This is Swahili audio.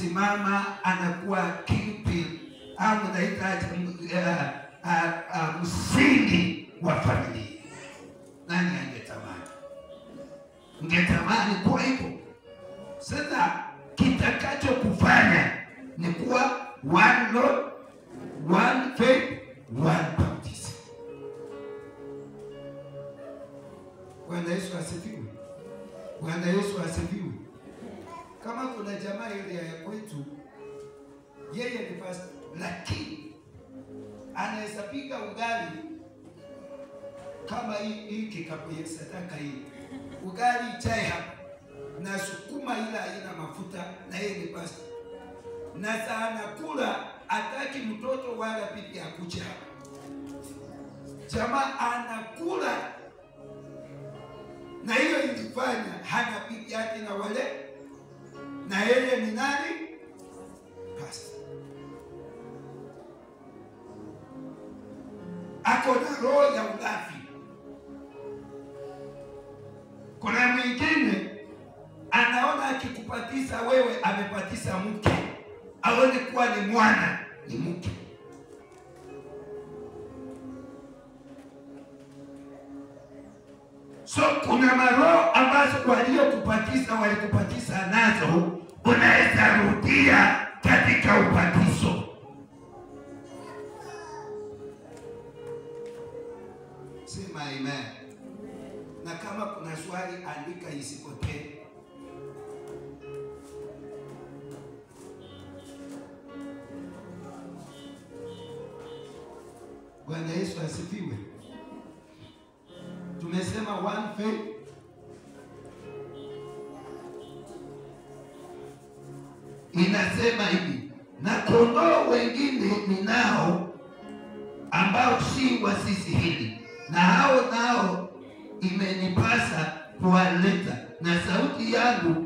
Akisimama anakuwa kingpin au mnaita msingi wa familia. Nani angetamani? Ungetamani kuwa hivyo? Sasa kitakacho kufanya ni kuwa one Lord, one faith, one baptism. Bwana Yesu asifiwe. Bwana Yesu asifiwe. Kama kuna jamaa ile ya kwetu, yeye ni pastor, lakini anaweza pika ugali kama hii kikapu ya sadaka hii, ugali chai hapa na sukuma ila haina mafuta, na yeye ni pastor. Na sana kula ataki mtoto wala bibi akuja hapa. Jamaa anakula, na hiyo ilifanya hana bibi yake na wale, na yeye ni nani? Pastor. Ako na roho ya ulafi. Kuna mwingine anaona akikupatisa wewe amepatisa mke, aone kuwa ni mwana, ni mke. So kuna maroho ambazo waliokupatisa walikupatisa nazo, unaweza rudia katika ubatizo. Sema amen. Na kama kuna swali andika isipotee. Bwana Yesu asifiwe. Tumesema one faith, inasema hivi, na kondoo wengine ninao ambao si wa sisi hili, na hao nao imenipasa kuwaleta, na sauti yangu